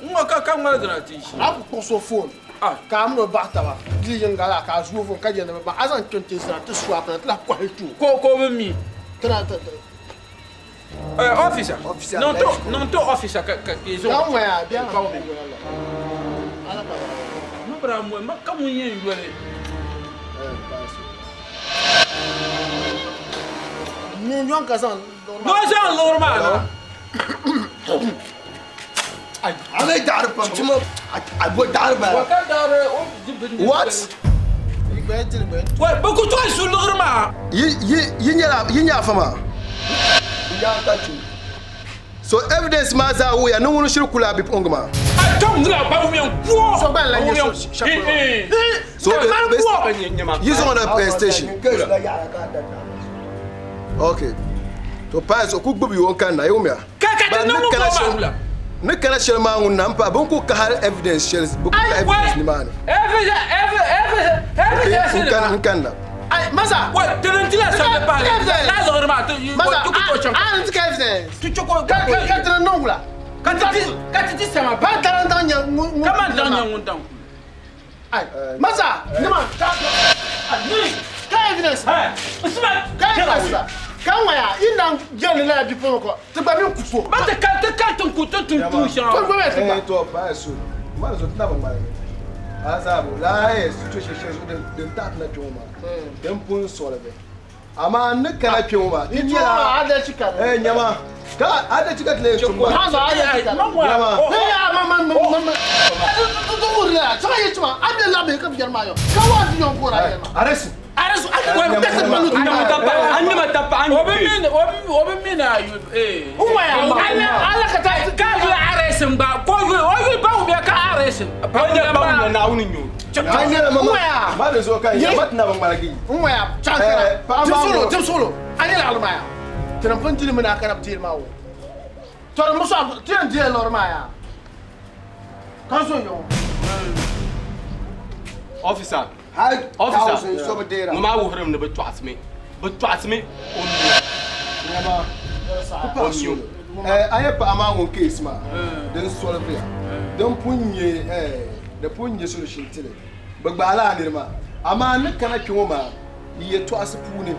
N-ŋɔ ka ka ŋmaligira ti ʒi. A ku kpuɣisi o foon ka a mini o baɣa taba di yiŋga la ka a zu o foon ka yɛli ni bɛ baɣa a zaŋ kpɛ n-ti zina ti swap na ti lahi kɔhi ti o. Ka o bi mi. Officer, niŋ ti officer ka yi zaŋ o ka ŋun yɛn yoli. Ni o zaŋ liɣiri maa na. A ni daɣiri pam chima a bo daɣiri bala. What? Bɛ ku tooi su liɣiri maa. Yi nyɛla afa maa? So evidence maa zaa wuhiya ni ŋuni shiri kuli a bipuɣingi maa. So yi zaŋ o na station. Okay. To paai so ku gbubi yo n-kanna, yi wumya? Ka ka ti niŋ ŋun bɔŋɔ maa wula? Ni kana shɛli maa ŋun na m-pahi, bɛ ni ku kahi evidence shɛli, bɛ ku kahi evidence nimaani. Okay, n kanna. Ai, masa. Wa tiri ti la sabili pahi la liɣiri maa ti Masa, ti ku tooi chaŋ. a ni ti ka evidence. Ti chɛ ka Ka ka ka tiri niŋ wula? Ka ti ti ka ti ti sama pa. Ka daŋ nyɛ ŋun Ka man daŋ nyɛ ŋun daŋ. Ai, masa, nima ka ni ka evidence. Usman, ka evidence la. Ka ŋmaya i na jɛli la bipuɣiŋ ko ti gba min ku so. Ba ti ka ti ka tin ku ti tin tu shɛŋa. To gba ti gba. Eh, to paai so. Man zo ti na bi ŋmaligi. A zaa bo laa situation shɛli zuɣu din taɣi ti na kpɛ ŋɔ maa din pun solvi. Amaa n ni kana kpɛ ŋɔ maa ti nyɛla adalci ka eh nyama ka adalci ka ti lee tum maa. Ha zo adalci ka. Nyama. Ne ya ma ma ma ma ma. Tu wuri la saka ye tuma a bɛ labɛn ka biyɛri maa yɔ ka waati ɲɔgɔn ko ra yɛlɛma. Arrest. Arrest a wa tɛ ma lu. O bi min o bi min a yu eh. Umaya ala ala ka taa ka yu arrest gba ko yu o yu ba wumya ka arrest. Ba nyɛ ba wumya Naawuni nyo. Ka nyɛla ma Umaya. ma di zuɣu ka nyɛ ma ti na bi ŋmaligi. Umaya can Eh, kara. paɣa maa Timsolo ŋɔ- timsolo an yɛlɛ alumaya. Tɛnɛn pun dili mina kana dili ma wo. Tɔri muso tɛnɛn dili lɔri ma ya. Kan so yɔn. Officer. Hali Officer. thousand so bi deera. Ŋɔ maa wuhirimi ni bɛ tɔɣisimi. Bɛ tɔɣisimi o nuu. Nyama. Ku paɣa so. Eh, a yɛ paɣa maa ŋun case maa din solvi ya din pun nyɛ eh di pun nyɛ solution tili bi gbaala a niri maa amaa ni kana kpɛ ŋɔ maa yi yɛtɔɣasi puuni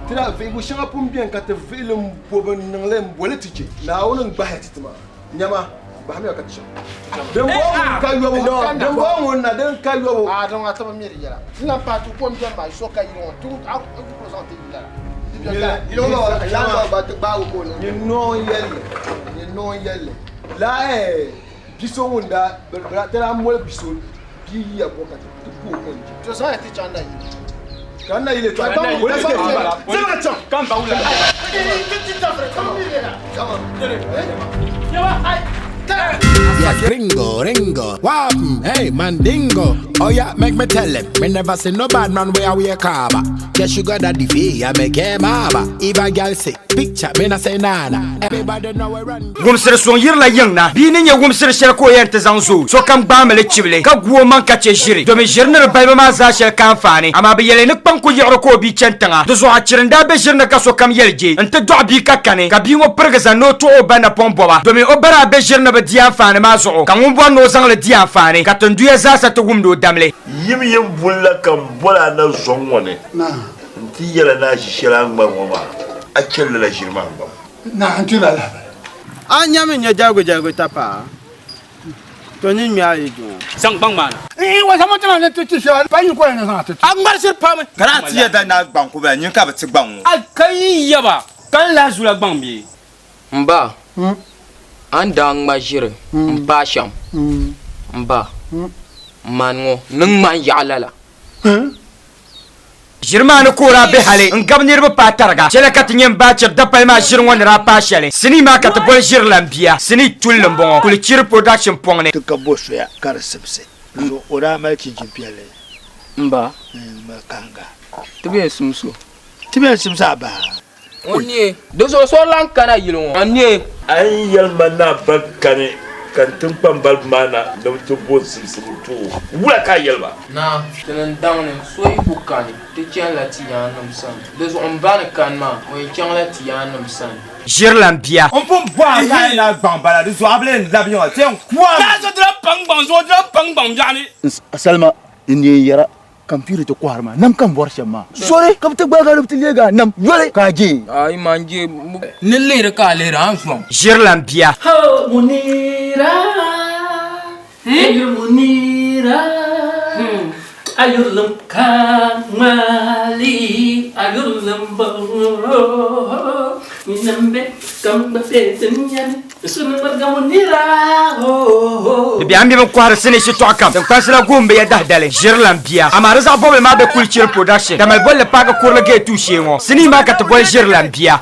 tira vihigu shɛŋa pun bɛni ka ti vihili n bo bi niŋli n boli ti chɛ Naawuni n gbahi ti ti maa nyama gbahimiya ka ti chaŋ din bɔŋɔ ŋun ka yɔbu din bɔŋɔ ŋun na din ka yɔbu Aa dɔn a taba mi di yɛla. N lan paai tu kom bɛni maa so ka yili ŋɔ tu a ku zaŋ ti yili la. Nyɛ noo yɛlli nyɛ noo yɛlli la eh bi so ŋun daa bi ti daa moli bi so bia yiya ko ka ti ku o ko n To zaŋ ya ti chaŋ na yili. Ka n na yili to police station bala. Zama ka chaŋ. Kan ba wula. Ti tafiri kama mi yɛla. Yeah, gringo, ringo, what happen? Hey, mandingo. Oh yeah, make me tell him. Me never see no bad man where we a carver. Just sugar daddy fee, I make him harbor. If a girl say picture, me not say nana. Everybody know we run. Wumsiri suŋ yirila yiŋ na bia ni nyɛ wumsiri shɛli ka o yɛn ti zaŋ zooi sokam gbaamili chibili ka gu o maŋ ka chɛ ʒiri domi ʒiri ni di balibu maa zaa shɛli ka anfaani amaa bi yɛli ni kpaŋ ku yiɣiri ka o bia chɛni tiŋa di zuɣu a chiri n daa be ʒiri ni ka sokam yɛli je n ti dɔɣi bia ka kani ka bia ŋɔ pirigi zaŋ ni o tuɣi o ba napɔŋ bɔba domi o ba daa be ʒiri ni bi di anfaani maa zuɣu ka ŋun bɔri ni o zaŋli di anfaani ka tinduya zaasa ti wumdi o damli. Yim yim bulila ka n boli a na zɔŋ ŋɔ ni n ti yɛla ni a ʒi shɛli a ni ŋmari ŋɔ maa a chɛli lala ʒiri maa ŋmabu. Na n ti la lahibali. A nyami nyɛ jɛrigu jɛrigu tapaa to ni ŋmɛ a yi duŋɔ. Zaŋ gbaŋ maa na. Ii wa zaŋ ti na ni ti ti shɛli pa yi kɔli ni zaŋ ti ti. A ŋmari shiri pam. Ka daa ti yɛda ni a gbaŋ ku bala nyin ka bi ti gbaŋ ŋɔ. A ka yi yaba ka n lahi zula gbaŋ bee? M ba, a ni daa ŋma ʒiri m-paai shɛm, m ba, mani ŋɔ ni ŋma n-yaɣi lala. Ʒiri maa ni ka o daa be hali n-gabi niriba paai tariga. Chɛla ka ti nyɛ m-baai chiri dapali maa ʒiri ŋɔ ni daa paai shɛli. Sinii maa ka ti boli ʒiri lan bia. Sinii tulli m-bɔŋɔ, kuli chiri production pɔŋ ni. Ti ka bo soya ka di sibisi. Zuɣu o daa mali chinchin piɛlli. M ba, M kahinga. Ti bɛn simsi o. Ti bɛn simsi a baa. O neei. Di zuɣu so lan kana yili ŋɔ. O neei. A yi yɛli ma ni a ba kani ka n tiŋkpambaliba maa na ni bɛ ti bo simsibu ti o, wula ka a yɛli ba? Naa, ti ni daŋ ni so yi ku kani, ti chanila ti yaannim sani. Di zuɣu m ba ni kani maa, o yɛn chaŋla ti yaannim sani. Ʒiri lan bia. N pun bɔhi a ka a yi lahi gbaŋ bala, di zuɣu a bi lee labi yiŋa, ti yɛn ku a mi. Daa so ti lahi paŋ gbaŋ zuɣu, ti lahi paŋ gbaŋ biɛɣu ni. Salima n neen yɛra kampiuta ti kɔhiri maa nam ka n bɔri shɛm maa soli ka bɛ ti gbaagi a ni bɛ ti leegi a nam yoli ka a je. Ayi man je ni lihiri ka a lihiri a ni zom. Ʒiri lan bia. Ho Munira, ayur Munira, ayurlim kamali, ayurlim bo, minambe kamba petinyan, sunmarga Munira, ho. Di biɛhi m-be bɛ ni kɔhiri sinii shitɔɣu kam, tiŋkpansi la guhim bɛ ya dahidali, ʒiri lan bia. Amaa di zaɣ bɔbili maa be kuli chiri production, Tamale bolli paaki kurili gate tuushee ŋɔ. Sinii maa ka ti boli ʒiri lan bia.